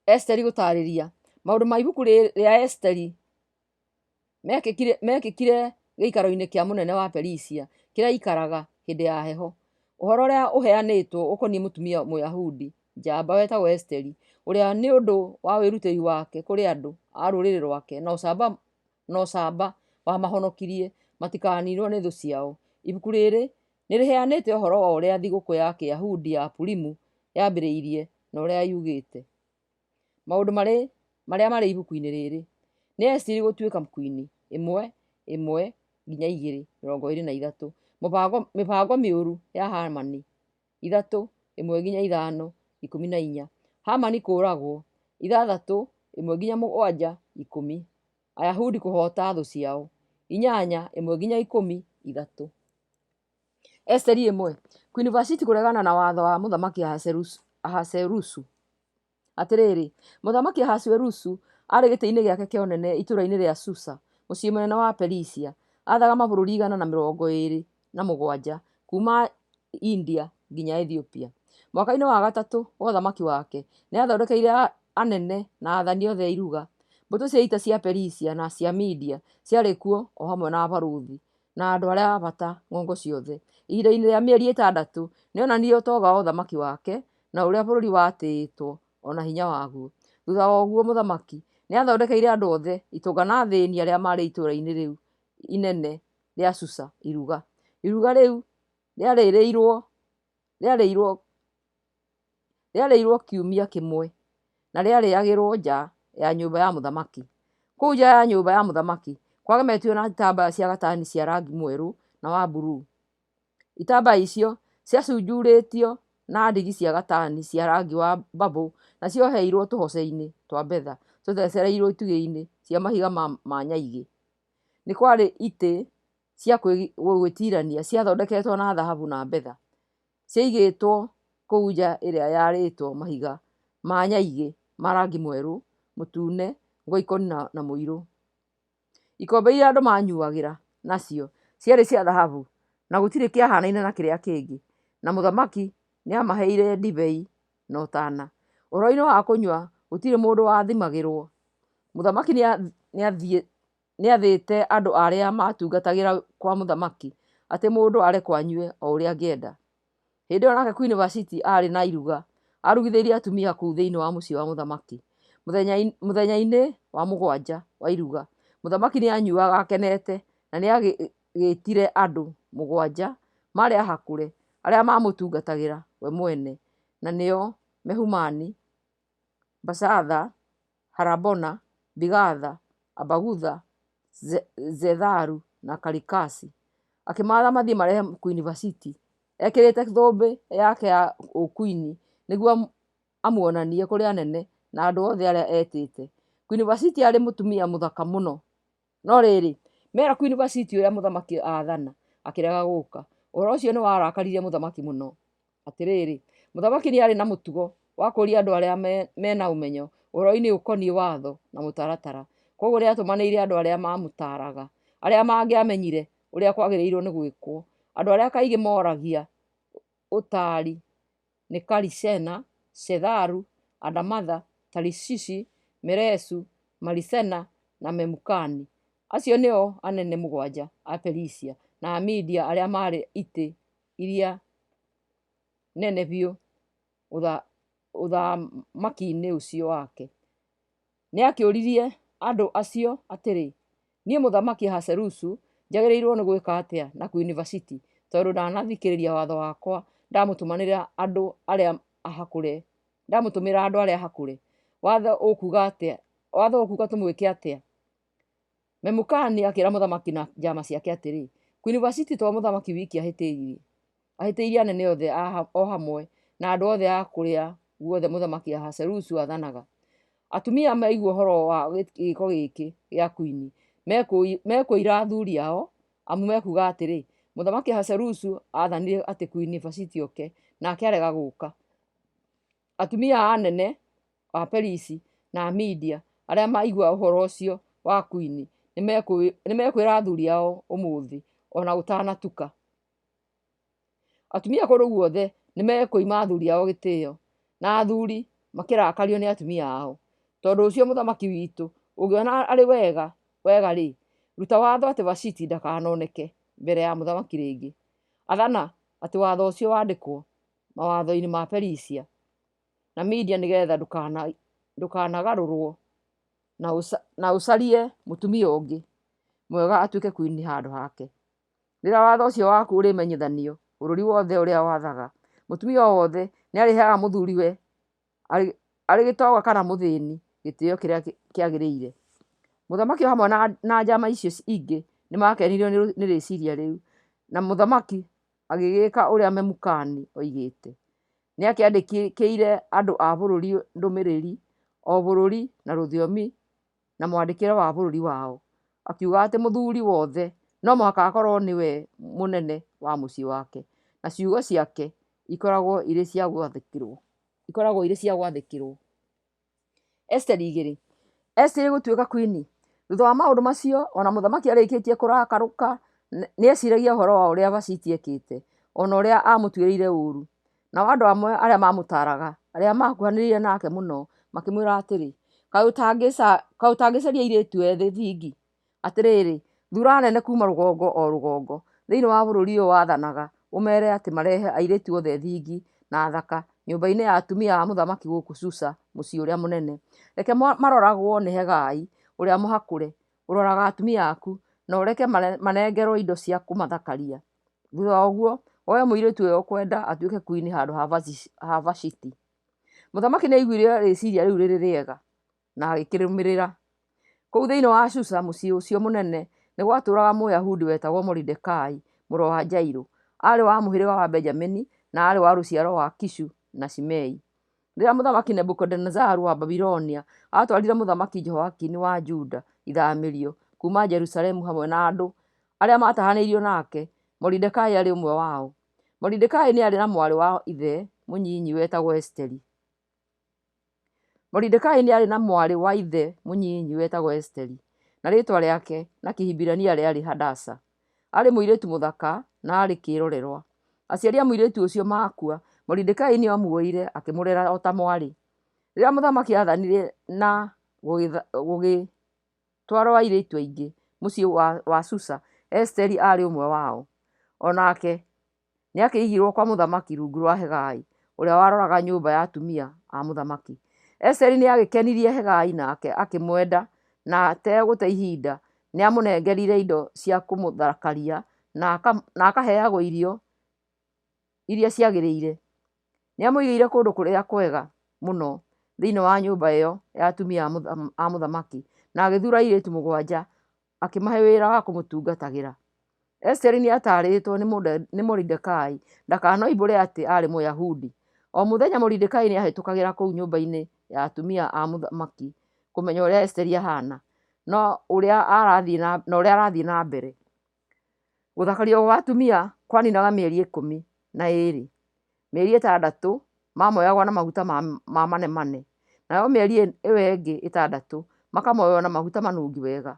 Esiteri gũtaarĩria. Maũndũ ma ibuku rĩa Esiteri meekĩkire gĩikaro-inĩ kĩa mũnene wa Perisia kĩrĩa aaikaraga hĩndĩ ya heho. Ũhoro ũrĩa ũheanĩtwo ũkoniĩ mũtumia Mũyahudi njamba wetagwo Esiteri, ũrĩa nĩ ũndũ wa wĩrutĩri wake kũrĩ andũ a rũrĩrĩ rwake na ũcamba wamahonokirie matikaniinwo nĩ thũ ciao. Ibuku rĩrĩ nĩ rĩheanĩte ũhoro wa ũrĩa thigũkũ ya Kĩyahudi ya Purimu yambĩrĩirie na ũrĩa yugĩte. Maũndũ marĩa marĩ ibuku-inĩ rĩrĩ nĩ Esiteri gũtuĩka kwini 1 1-2 23 Mĩbango mĩũru ya Hamani 3 1-5 14 Hamani kũũragwo 6 1-7 10 Ayahudi kũhoota thũ ciao 8 1-10 3 Esiteri 1. Kwini Vashiti kũregana na watho wa Mũthamaki Ahasuerusu. Atĩrĩrĩ, Mũthamaki Ahasuerusu arĩ gĩtĩ-inĩ gĩake kĩa ũnene itũũra-inĩ rĩa Susa, mũciĩ mũnene wa Perisia, aathaga mabũrũri 127, kuuma India nginya Ethiopia. Mwaka-inĩ wa gatatũ wa ũthamaki wake, nĩathondekeire anene na aathani othe iruga. Mbũtũ cia ita cia Perisia na cia Media ciarĩ kuo o hamwe na abarũthi na andũ arĩa a bata ng'ongo ciothe. Ihinda-inĩ rĩa mĩeri ĩtandatũ nĩonanirie ũtonga wa ũthamaki wake na ũrĩa bũrũri watĩĩtwo o na hinya waguo. Thuutha wa ũguo mũthamaki nĩathondekeire andũ othe, itonga na athĩĩni arĩa maarĩ itũũra-inĩ rĩu inene rĩa Susa iruga. Iruga rĩu rĩarĩirwo kiumia kĩmwe na rĩarĩagĩrwo nja ya nyũmba ya mũthamaki. Kũu nja ya nyũmba ya mũthamaki kwagemetio na itambaya cia gatani cia rangi mwerũ na wa bururu. Itambaya icio ciacunjurĩtio na ndigi cia gatani cia rangi wa babũ na cioheirwo tũhoce-inĩ twa betha tũthecereirwo itugĩ-inĩ cia mahiga ma nyaigĩ. Nĩ kwarĩ itĩ cia gwĩtiirania ciathondeketwo na thahabu na betha. Ciaigĩtwo kũu nja ĩrĩa yarĩtwo mahiga ma nyaigĩ ma rangi mwerũ, mũtune, ngoikoni na mũirũ. Ikombe iria andũ maanyuagĩra nacio ciarĩ cia thahabu, na gũtirĩ kĩahanaine na kĩrĩa kĩngĩ, na mũthamaki nĩamaheire ndibei na ũtaana. Ũhoro-inĩ wa kũnyua gũtirĩ mũndũ wathimagĩrwo. Mũthamaki nĩathĩte andũ arĩa maatungatagĩra kwa mũthamaki atĩ mũndũ arekwo anyue o ũrĩa angĩenda. Hĩndĩ ĩyo nake Kwini Vashiti aarĩ na iruga arugithĩirie atumia kũu thĩinĩ wa mũciĩ wa mũthamaki. Mũthenya-inĩ wa mũgwanja wa iruga, mũthamaki nĩanyuuaga akenete, na nĩagĩĩtire andũ mũgwanja maarĩ ahakũre arĩa maamũtungatagĩra we mwene, na nĩo Mehumani, Bazatha, Harabona, Bigatha, Abagutha, Zetharu, na Karikasi. Akĩmaatha mathiĩ marehe Kwini Vashiti ekĩrĩte thũmbĩ yake ya ũkuini nĩguo amuonanie kũrĩ anene na andũ othe arĩa etĩte. Kwini Vashiti aarĩ mũtumia mũthaka mũno. No rĩrĩ, meera Kwini Vashiti ũrĩa mũthamaki aathana, akĩrega gũũka. Ũhoro ũcio nĩwarakaririe mũthamaki mũno. Atĩrĩrĩ, mũthamaki nĩarĩ na mũtugo wa kũũria andũ arĩa me na ũmenyo ũhoro-inĩ ũkoniĩ watho na mũtaratara. Kwoguo nĩatũmanĩire andũ arĩa maamũtaaraga, arĩa mangĩamenyire ũrĩa kwagĩrĩirwo nĩ gwĩkwo. Andũ arĩa kaingĩ mooragia ũtaari nĩ Karishena, Shetharu, Adamatha, Tarishishi, Meresu, Marisena na Memukani. Acio nĩo anene mũgwanja a Perisia na a Media arĩa maarĩ itĩ iria nene biũ ũthamaki-inĩ ũcio wake. Nĩakĩũririe andũ acio atĩrĩ, Niĩ Mũthamaki Ahasuerusu njagĩrĩirwo nĩ gwĩka atĩa na kwini Vashiti, tondũ ndanathikĩrĩria watho wakwa ndamũtũmanĩra andũ arĩa ahakũre ndamũtũmĩra andũ arĩa ahakũre? Watho ũkuuga atĩa? Watho ũkuuga tũmwĩke atĩa? Memukani akĩĩra mũthamaki na njaama ciake atĩrĩ, Kwini Vashiti to mũthamaki wiki ahĩtĩirie. Ahĩtĩirie anene othe o hamwe na andũ othe a kũrĩa guothe Mũthamaki Ahasuerusu aathanaga. Atumia maigua ũhoro wa gĩĩko gĩkĩ gĩa kwini, mekũira athuri ao, amu mekuuga atĩrĩ, 'Mũthamaki Ahasuerusu aathanire atĩ kwini Vashiti oke, nake arega gũũka.' Atumia a anene a Perisi na a Media arĩa maigua ũhoro ũcio wa kwini nĩmekwĩra athuri ao ũmũthĩ o na gũtanatuka. Atumia kũndũ guothe nĩmekũima athuri ao gĩtĩo, na athuri makĩrakario nĩ atumia ao. Tondũ ũcio mũthamaki witũ, ũngĩona arĩ wega wega-rĩ, ruta watho atĩ Vashiti ndakanoneke mbere ya mũthamaki rĩngĩ. Athana atĩ watho ũcio wandĩkwo mawatho-inĩ ma Perisia na Media nĩgetha ndũkanagarũrwo na ũcarie mũtumia ũngĩ mwega atuĩke kwini handũ hake. Rĩrĩa watho ũcio waku ũrĩmenyithanio bũrũri wothe ũrĩa wathaga, mũtumia o wothe nĩarĩheaga mũthuriwe, arĩ gĩtonga kana mũthĩni, gĩtĩo kĩrĩa kĩagĩrĩire. Mũthamaki o hamwe na njama icio ingĩ nĩmakenirio nĩ rĩciiria rĩu, na mũthamaki agĩgĩka ũrĩa Memukani oigĩte. Nĩakĩandĩkĩire andũ a bũrũri ndũmĩrĩri, o bũrũri na rũthiomi na mwandĩkĩre wa bũrũri wao, akiuga atĩ mũthuuri wothe no mũhaka akorwo nĩ we mũnene wa mũciĩ wake, na ciugo ciake ikoragwo irĩ cia gwathĩkĩrwo. Ikoragwo irĩ cia gwathĩkĩrwo. Esiteri igĩrĩ. Esiteri gũtuĩka kwini. Thutha wa maũndũ macio, o na mũthamaki arĩkĩtie kũrakarũka, nĩeciragia ũhoro wa ũrĩa Vashiti ekĩte, o na ũrĩa aamũtuĩrĩire ũũru. Nao andũ amwe arĩa maamũtaaraga, arĩa maakuhanĩrĩirie nake mũno, makĩmwĩra atĩrĩ, Kaĩ ũtangĩcaria airĩtu ethĩ thingi? Atĩrĩrĩ, thuura anene kuuma rũgongo o rũgongo thĩinĩ wa bũrũri ũyũ wathanaga, ũmeere atĩ marehe airĩtu othe thingi na athaka nyũmba-inĩ ya atumia a mũthamaki gũkũ Susa mũciĩ ũrĩa mũnene. Reke maroragwo nĩ Hegai ũrĩa mũhakũre, ũroraga atumia aku, na ũreke manengerwo indo cia kũmathakaria. Thutha wa ũguo, woe mũirĩtu ũrĩa ũkwenda atuĩke kwini handũ ha Vashiti. Mũthamaki nĩaiguire rĩciiria rĩu rĩrĩ rĩega, na agĩkĩrũmĩrĩra. Kũu thĩinĩ wa Susa, mũciĩ ũcio mũnene, nĩ gwatũũraga Mũyahudi wetagwo Moridekai mũrũ wa Jairũ. Aarĩ wa mũhĩrĩga wa Benjamini, na aarĩ wa rũciaro rwa Kishu na Shimei. Rĩrĩa Mũthamaki Nebukadinezaru wa Babilonia aatwarire Mũthamaki Jehoiakini wa Juda ithamĩrio kuuma Jerusalemu hamwe na andũ arĩa maatahanĩirio nake, Moridekai aarĩ ũmwe wao. Moridekai nĩ aarĩ na mwarĩ wa ithe mũnyinyi wetagwo Esiteri. Moridekai nĩ aarĩ na mwarĩ wa ithe mũnyinyi wetagwo Esiteri, na rĩĩtwa rĩake na Kĩhibirania rĩarĩ Hadasa. Aarĩ mũirĩtu mũthaka na aarĩ kĩĩrorerwa. Aciari a mũirĩtu ũcio maakua, Moridekai nĩ aamuoire akĩmũrera o ta mwarĩ. Rĩrĩa mũthamaki aathanire na gũgĩtwarwo airĩtu aingĩ mũciĩ wa Susa, Esiteri aarĩ ũmwe wao. O nake nĩakĩigirwo kwa mũthamaki rungu rwa Hegai, ũrĩa waroraga nyũmba ya atumia a mũthamaki. Esiteri nĩagĩkenirie Hegai nake akĩmwenda, na ategũte ihinda nĩamũnengerire indo cia kũmũthakaria na akaheagwo irio iria ciagĩrĩire. Nĩamũigĩire kũndũ kũrĩa kwega mũno thĩinĩ wa nyũmba ĩyo ya atumia a mũthamaki, na agĩthuura airĩtu mũgwanja akĩmahe wĩra wa kũmũtungatagĩra. Esiteri nĩataarĩtwo nĩ Moridekai ndakanoimbũre atĩ aarĩ Mũyahudi. O mũthenya Moridekai nĩahĩtũkagĩra kũu nyũmba-inĩ ya atumia a mũthamaki kũmenya ũrĩa Esiteri ahaana, na ũrĩa arathiĩ na mbere. Gũthakario gwa atumia kwaninaga mĩeri 12. Mĩeri 6 mamoyagwo na maguta ma manemane, nayo mĩeri ĩyo ĩngĩ 6 makamoywo na maguta manungi wega.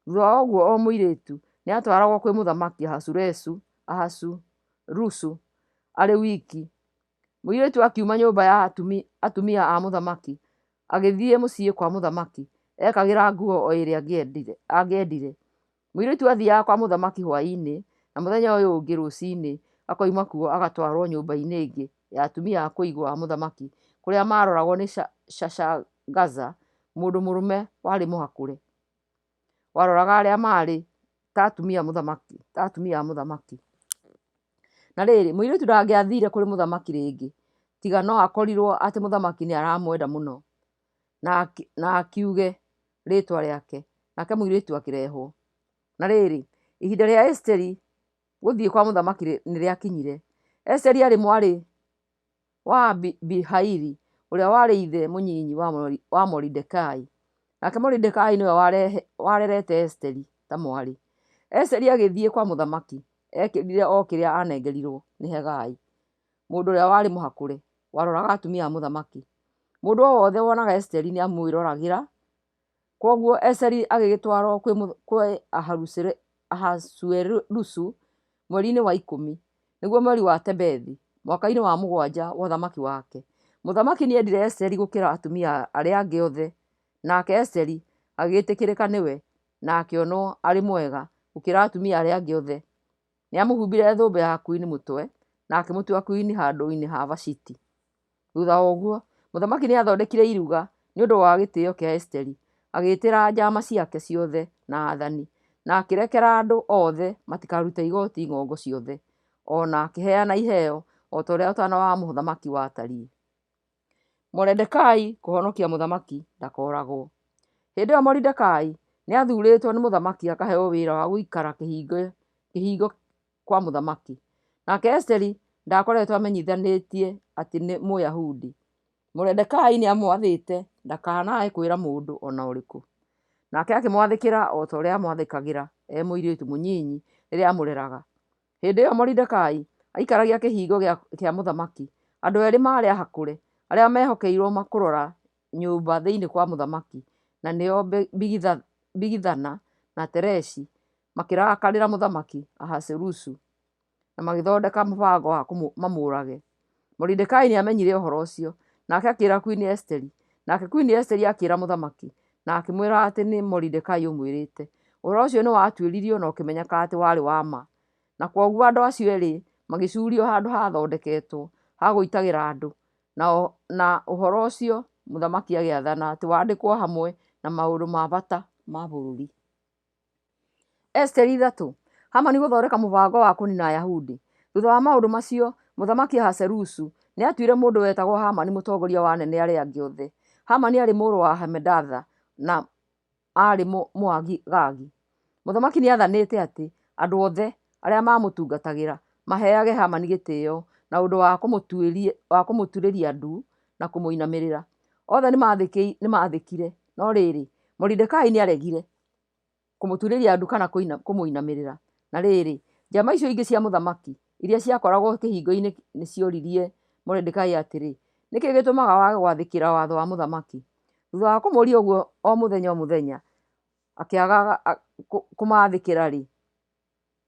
Thutha wa ũguo o mũirĩtu nĩatwaragwo kwĩ mũthamaki Ahasuerusu arĩ wiki. Mũirĩtu akiuma nyũmba ya atumia a mũthamaki agĩthiĩ mũciĩ kwa mũthamaki, ekagĩra nguo o ĩrĩa angĩendire. Mũirĩtu athiaga kwa mũthamaki hwaĩ-inĩ, na mũthenya ũyũ ũngĩ rũcinĩ akoima kuo agatwarwo nyũmba-inĩ ĩngĩ ya atumia a kũigwo a mũthamaki, kũrĩa maaroragwo nĩ Shashagaza, mũndũ mũrũme warĩ mũhakũre, waroraga arĩa maarĩ ta atumia a mũthamaki. Na rĩrĩ, mũirĩtu ndangĩathiire kũrĩ mũthamaki rĩngĩ, tiga no akorirwo atĩ mũthamaki nĩaramwenda mũno, na akiuge rĩĩtwa rĩake, nake mũirĩtu akĩrehwo. Na rĩrĩ, ihinda rĩa Esiteri gũthiĩ kwa mũthamaki nĩrĩakinyire. Esiteri aarĩ mwarĩ wa Abihaili, ũrĩa warĩ ithe mũnyinyi wa Moridekai. Nake Moridekai nĩwe warerete Esiteri ta mwarĩ. Esiteri agĩthiĩ kwa mũthamaki, ekĩrire o kĩrĩa aanengerirwo nĩ Hegai, mũndũ ũrĩa warĩ mũhakũre, waroraga atumia a mũthamaki. Mũndũ o wothe wonaga Esiteri nĩamwĩroragĩra. Kwoguo Esiteri agĩgĩtwarwo kwĩ Ahasuerusu mweri-inĩ wa 10, nĩguo mweri wa Tebethi, mwaka-inĩ wa 7 wa ũthamaki wake. Mũthamaki nĩendire Esiteri gũkĩra atumia arĩa angĩ othe, nake Esiteri agĩĩtĩkĩrĩka nĩwe na akĩonwo arĩ mwega gũkĩra atumia arĩa angĩ othe. Nĩamũhumbire thũmbĩ ya kwini mũtwe na akĩmũtua kwini handũ-inĩ ha Vashiti. Thutha wa ũguo, mũthamaki nĩathondekire iruga nĩ ũndũ wa gĩtĩo kĩa Esiteri, agĩĩtĩra njaama ciake ciothe na aathani, na akĩrekera andũ othe matikarute igooti ng'ongo ciothe, o na akĩheana iheo o ta ũrĩa ũtaana wa mũthamaki watariĩ. Moridekai kũhonokia mũthamaki ndakooragwo. Hĩndĩ ĩyo Moridekai nĩathuurĩtwo nĩ mũthamaki akaheo wĩra wa gũikara kĩhingo kwa mũthamaki. Nake Esiteri ndaakoretwo amenyithanĩtie atĩ nĩ Mũyahudi. Moridekai nĩamwathĩte ndakanae kwĩra mũndũ o na ũrĩkũ. Nake akĩmwathĩkĩra o ta ũrĩa aamwathĩkagĩra e mũirĩtu mũnyinyi rĩrĩa aamũreraga. Hĩndĩ ĩyo Moridekai aikaragia kĩhingo kĩa mũthamaki. Andũ eerĩ maarĩ ahakũre, arĩa meehokeirwo kũrora nyũmba thĩinĩ kwa mũthamaki, na nĩo Bigithana na Tereshi, makĩrakarĩra Mũthamaki Ahasuerusu na magĩthondeka mũbango wa mamũũrage. Moridekai nĩamenyire ũhoro ũcio, nake akĩĩra kwini Esiteri. Nake kwini Esiteri akĩĩra mũthamaki, na akĩmwĩra atĩ nĩ Moridekai ũmwĩrĩte. Ũhoro ũcio nĩwatuĩririo na ũkĩmenyeka atĩ warĩ wa ma. Na kwoguo andũ acio eerĩ magĩcuurio handũ haathondeketwo ha gũitagĩra andũ, na ũhoro ũcio mũthamaki agĩathana atĩ wandĩkwo hamwe na maũndũ ma bata ma bũrũri. Esiteri 3. Hamani gũthondeka mũbango wa kũniina Ayahudi. Thutha wa maũndũ macio, Mũthamaki Ahasuerusu nĩatuire mũndũ wetagwo Hamani mũtongoria wa anene arĩa angĩ othe. Hamani aarĩ mũrũ wa Hamedatha na aarĩ Mũagagi. Mũthamaki nĩathanĩte atĩ andũ othe arĩa maamũtungatagĩra maheage Hamani gĩtĩĩo na ũndũ wa kũmũturĩria ndu na kũmũinamĩrĩra. Othe nĩmathĩkire, no rĩrĩ, Moridekai nĩaregire kũmũturĩria ndu kana kũmũinamĩrĩra. Na rĩrĩ, njaama icio ingĩ cia mũthamaki iria ciakoragwo kĩhingo-inĩ nĩcioririe Moridekai atĩrĩ, Nĩ kĩĩ gĩtũmaga wage gwathĩkĩra watho wa mũthamaki? Thuutha wa kũmũũria ũguo o mũthenya o mũthenya, akĩaga kũmaathĩkĩra-rĩ,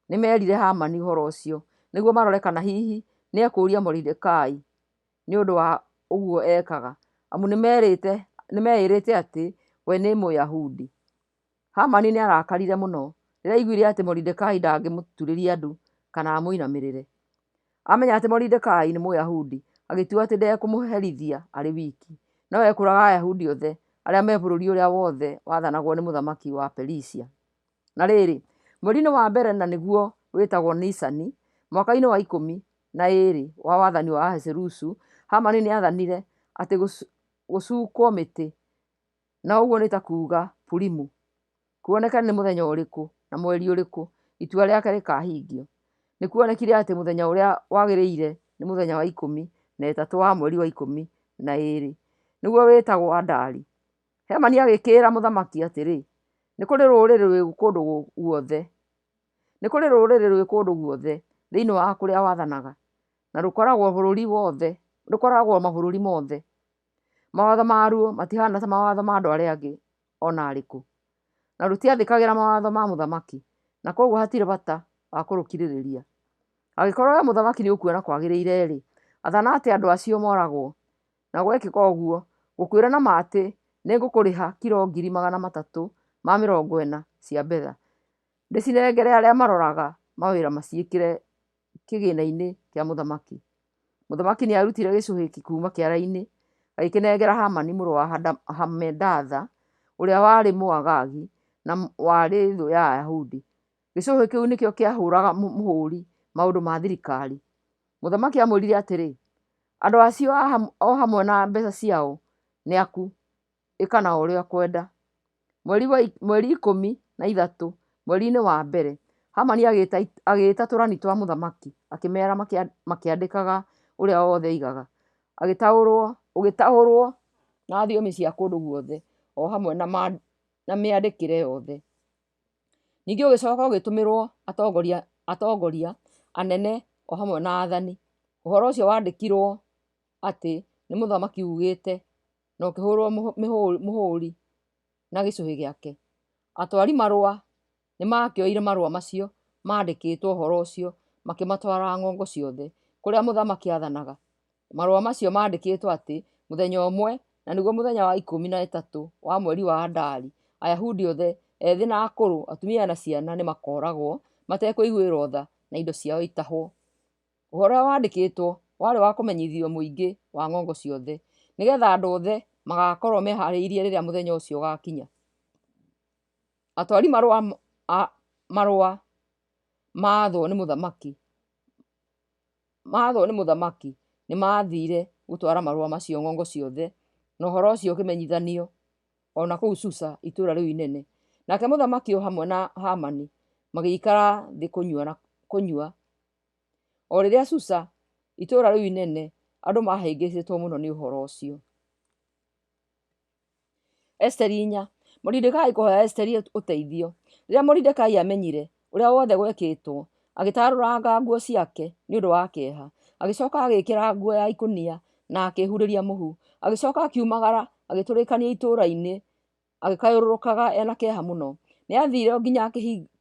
nĩmerire Hamani ũhoro ũcio nĩguo marore kana hihi nĩekũũria Moridekai nĩ ũndũ wa ũguo ekaga, amu nĩmeĩrĩte atĩ we nĩ Mũyahudi. Hamani nĩarakarire mũno rĩrĩa aiguire atĩ Moridekai ndangĩmũturĩria ndu kana amũinamĩrĩre. Amenya atĩ Moridekai nĩ Mũyahudi, agĩtua atĩ ndekũmũherithia arĩ wiki, no ekũũraga Ayahudi othe arĩa me bũrũri ũrĩa wothe wathanagwo nĩ mũthamaki wa Perisia. Na rĩrĩ, mweri-inĩ wa mbere na nĩguo wĩtagwo Nisani, mwaka-inĩ wa 12 wa wathani wa Ahasuerusu, Hamani nĩathanire atĩ gũcuukwo mĩtĩ, na ũguo nĩ ta kuuga Purimu, kuoneke nĩ mũthenya ũrĩkũ na mweri ũrĩkũ itua rĩake rĩkaahingio. Nĩkuonekire atĩ mũthenya ũrĩa wagĩrĩire nĩ mũthenya wa 13 wa mweri wa 12, nĩguo wĩtagwo Adari. Hamani agĩkĩĩra mũthamaki atĩrĩ, Nĩ kũrĩ rũrĩrĩ rwĩ kũndũ guothe, nĩ kũrĩ rũrĩrĩ rwĩ kũndũ guothe thĩinĩ wa kũrĩa wathanaga, na rũkoragwo mabũrũri mothe. Mawatho maruo matihana ta mawatho ma andũ arĩa angĩ o na arĩkũ, na rũtiathĩkagĩra mawatho ma mũthamaki, na kwoguo hatirĩ bata wa kũrũkirĩrĩria. Angĩkorwo wee mũthamaki nĩũkuona kwagĩrĩire-rĩ, athana atĩ andũ acio mooragwo, na gwekĩka ũguo, ngũkwĩra na ma atĩ nĩngũkũrĩha kilo 340,000 cia betha, ndĩcinengere arĩa maroraga mawĩra maciĩkĩre kĩgĩĩna-inĩ kĩa mũthamaki. Mũthamaki nĩarutire gĩcũhĩ kuuma kĩara-inĩ, agĩkĩnengera Hamani mũrũ wa Hamedatha, ũrĩa warĩ Mũagagi na warĩ thũ ya Ayahudi. Gĩcũhĩ kĩu nĩkĩo kĩahũũraga mũhũũri maũndũ ma thirikari. Mũthamaki aamwĩrire atĩrĩ, Andũ acio o hamwe na mbeeca ciao nĩ aku, ĩka nao ũrĩa ũkwenda. Mweri 13, mweri-inĩ wa mbere, Hamani agĩĩta tũrani twa mũthamaki, akĩmeera makĩandĩkaga ũrĩa wothe oigaga, ũgĩtaũrwo na thiomi cia kũndũ guothe, o hamwe na mĩandĩkĩre yothe. Ningĩ ũgĩcooka ũgĩtũmĩrwo atongoria, anene, o hamwe na aathani. Ũhoro ũcio waandĩkirwo atĩ nĩ mũthamaki uugĩte, na ũkĩhũũrwo mũhũũri na gĩcũhĩ gĩake. Atwari marũa nĩmakĩoire marũa macio maandĩkĩtwo ũhoro ũcio makĩmatwara ng'ongo ciothe kũrĩa mũthamaki aathanaga. Marũa macio maandĩkĩtwo atĩ mũthenya ũmwe, na nĩguo mũthenya wa 13 wa mweri wa Adari, Ayahudi othe, ethĩ na akũrũ, atumia na ciana, nĩmakooragwo matekũiguĩrwo tha na indo ciao itahwo. Ũhoro ũrĩa waandĩkĩtwo warĩ wa kũmenyithio mũingĩ wa ng'ongo ciothe, nĩgeetha andũ othe magaakorwo mehaarĩirie rĩrĩa mũthenya ũcio ũgaakinya. Atwari marũa maathwo nĩ mũthamaki nĩmathiire gũtwara marũa macio ng'ongo ciothe, na ũhoro ũcio ũkĩmenyithanio o na kũu Susa itũũra rĩu inene. Nake mũthamaki o hamwe na Hamani magĩikara thĩ kũnyua, o rĩrĩa Susa itũũra rĩu inene andũ maahĩngĩcĩtwo mũno nĩ ũhoro ũcio. Esiteri 4. Moridekai kũhooya Esiteri ũteithio. Rĩrĩa Moridekai aamenyire ũrĩa wothe gwekĩtwo, agĩtarũranga nguo ciake nĩ ũndũ wa kĩeha. Agĩcooka agĩĩkĩra nguo ya ikũnia na akĩĩhurĩria mũhu. Agĩcooka akiumagara agĩtũrĩkania itũũra-inĩ agĩkayũrũrũkaga e na kĩeha mũno. Nĩathiire o nginya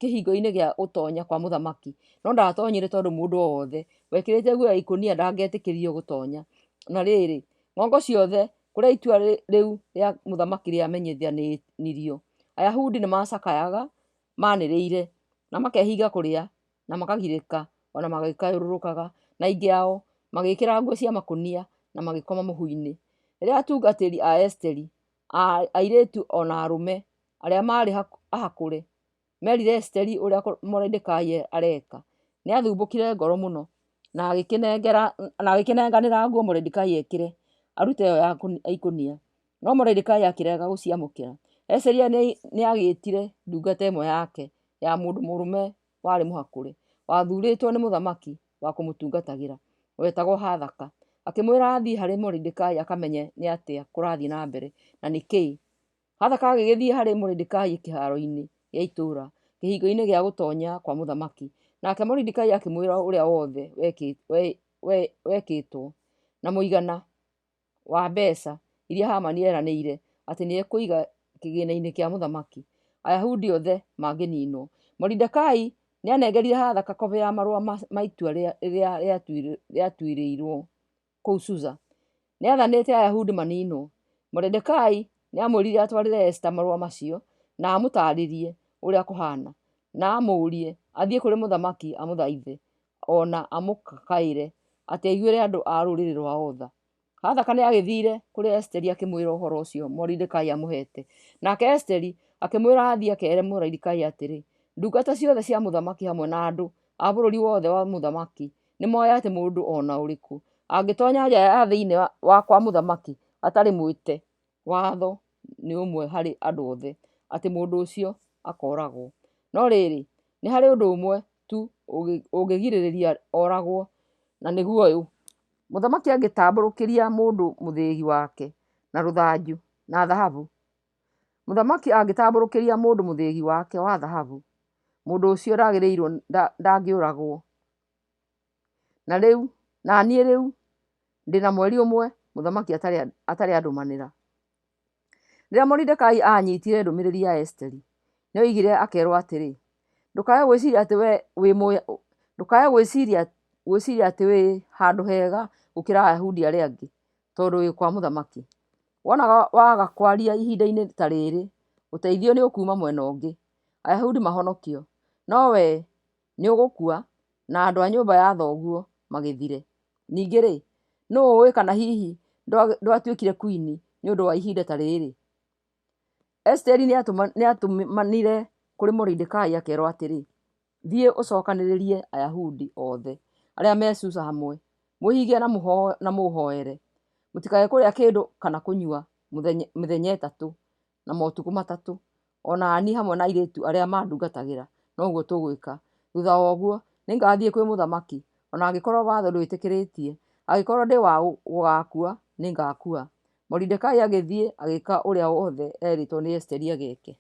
kĩhingo-inĩ gĩa gũtoonya kwa mũthamaki, no ndaatoonyire tondũ mũndũ o wothe wekĩrĩte nguo ya ikũnia ndangĩetĩkĩririo gũtoonya. Na rĩrĩ, ng'ongo ciothe kũrĩa itua rĩu rĩa mũthamaki rĩamenyithanirio, Ayahudi nĩmacakayaga maanĩrĩire, na makehinga kũrĩa na makagirĩka o na magĩkayũrũrũkaga, na aingĩ ao magĩĩkĩra nguo cia makũnia na magĩkoma mũhu-inĩ. Rĩrĩa atungatĩri a Esiteri, airĩtu o na arũme arĩa maarĩ ahakũre, meerire Esiteri ũrĩa Moridekai areeka, nĩathumbũkire ngoro mũno, na agĩkĩnenganĩra nguo Moridekai ekĩre arute ĩyo ya ikũnia, no Moridekai akĩrega gũciamũkĩra. Esiteri nĩagĩĩtire ndungata ĩmwe yake ya mũndũ mũrũme warĩ mũhakũre, wathuurĩtwo nĩ mũthamaki wa kũmũtungatagĩra, wetagwo Hathaka, akĩmwĩra athiĩ harĩ Moridekai akamenye nĩ atĩa kũrathiĩ na mbere na nĩ kĩĩ. Hathaka agĩgĩthiĩ harĩ Moridekai kĩhaaro-inĩ gĩa itũũra, kĩhingo-inĩ gĩa gũtoonya kwa mũthamaki. Nake Moridekai akĩmwĩra ũrĩa wothe wekĩtwo, na mũigana wa mbeeca iria Hamani eeranĩire atĩ nĩekũiga kĩgĩĩna-inĩ kĩa mũthamaki, Ayahudi othe mangĩniinwo. Moridekai nĩanengerire Hathaka kobi ya marũa ma itua rĩrĩa rĩatuĩrĩirwo kũu Susa. Nĩathanĩte Ayahudi maniinwo. Moridekai nĩamwĩrire atwarĩre Esta marũa macio na amũtaarĩrie ũrĩa kũhaana, na amũũrie athiĩ kũrĩ mũthamaki amũthaithe o na amũkaĩre atĩ aiguĩre andũ a rũrĩrĩ rwao tha. Hathaka nĩagĩthiire kũrĩ Esiteri akĩmwĩra ũhoro ũcio Moridekai aamũheete. Nake Esiteri akĩmwĩra athiĩ akeere Moridekai atĩrĩ, Ndungata ciothe cia mũthamaki hamwe na andũ a bũrũri wothe wa mũthamaki nĩmoĩ atĩ mũndũ o na ũrĩkũ angĩtoonya nja ya thĩinĩ wa kwa mũthamaki atarĩ mwĩte, watho nĩ ũmwe harĩ andũ othe, atĩ mũndũ ũcio akooragwo. No rĩrĩ, nĩ harĩ ũndũ ũmwe tu ũngĩgirĩrĩria oragwo, na nĩguo ũyũ: Mũthamaki angĩtambũrũkĩria mũndũ mũthĩgi wake na rũthanju na thahabu, mũthamaki angĩtambũrũkĩria mũndũ mũthĩgi wake wa thahabu, mũndũ ũcio ndagĩrĩirwo ndangĩũragwo. Na niĩ rĩu ndĩ na mweri ũmwe mũthamaki atarĩ andũmanĩra. Rĩrĩa Moridekai aanyiitire ndũmĩrĩri ya Esiteri, nĩoigire akeerwo atĩrĩ, Ndũkae gwĩciiria atĩ wĩ handũ hega gũkĩra Ayahudi arĩa angĩ tondũ wĩ kwa mũthamaki. Wona waga kwaria ihinda-inĩ ta rĩrĩ, ũteithio nĩũkuuma mwena ũngĩ, Ayahudi mahonokio, no wee nĩũgũkua na andũ a nyũmba ya thoguo magĩthire. Ningĩ-rĩ, nũũ ũũĩ kana hihi ndwatuĩkire kwini nĩ ũndũ wa ihinda ta rĩrĩ? Esiteri nĩatũmanire kũrĩ Moridekai akeerwo atĩrĩ, Thiĩ ũcookanĩrĩrie Ayahudi othe arĩa me Susa hamwe, mwĩhinge na mũũhooere. Mũtikae kũrĩa kĩndũ kana kũnyua mĩthenya ĩtatũ na motukũ matatũ, o na niĩ hamwe na airĩtu arĩa mandungatagĩra noguo tũgwĩka. Thuutha wa ũguo nĩngathiĩ kwĩ mũthamaki, o na angĩkorwo watho ndwĩtĩkĩrĩtie. Angĩkorwo ndĩ wa gũgaakua, nĩngakua. Moridekai agĩthiĩ agĩĩka ũrĩa wothe eerĩtwo nĩ Esiteri ageke.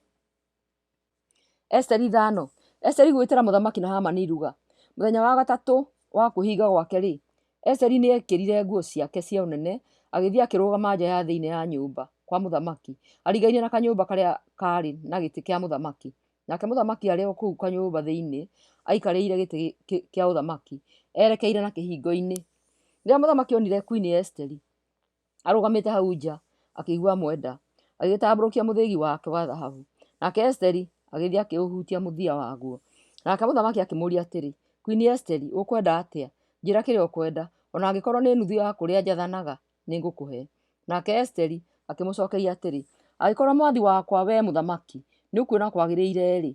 Esiteri 5. Esiteri gwĩtĩra mũthamaki na Hamani iruga. Mũthenya wa gatatũ wa kwĩhinga gwake-rĩ, Esiteri nĩekĩrire nguo ciake cia ũnene, agĩthiĩ akĩrũgama nja ya thĩinĩ ya nyũmba kwa mũthamaki, arigainie na kanyũmba karĩa kaarĩ na gĩtĩ kĩa mũthamaki. Nake mũthamaki arĩ o kũu kanyũmba thĩinĩ, aikarĩire gĩtĩ kĩa ũthamaki, erekeire na kĩhingo-inĩ. Rĩrĩa mũthamaki onire kwini Esiteri arũgamĩte hau nja, akĩigua amwenda. Agĩgĩtambũrũkia mũthĩgi wake wa thahabu, nake Esiteri agĩthiĩ akĩũhutia mũthia waguo. Nake mũthamaki akĩmũũria atĩrĩ, Kwini Esiteri, ũkwenda atĩa? Njĩĩra kĩrĩa ũkwenda, o na angĩkorwo nĩ nuthu ya kũrĩa njathanaga, nĩngũkũhe. Nake Esiteri akĩmũcookeria atĩrĩ, Angĩkorwo mwathi wakwa, wee mũthamaki, nĩũkuona kwagĩrĩire-rĩ,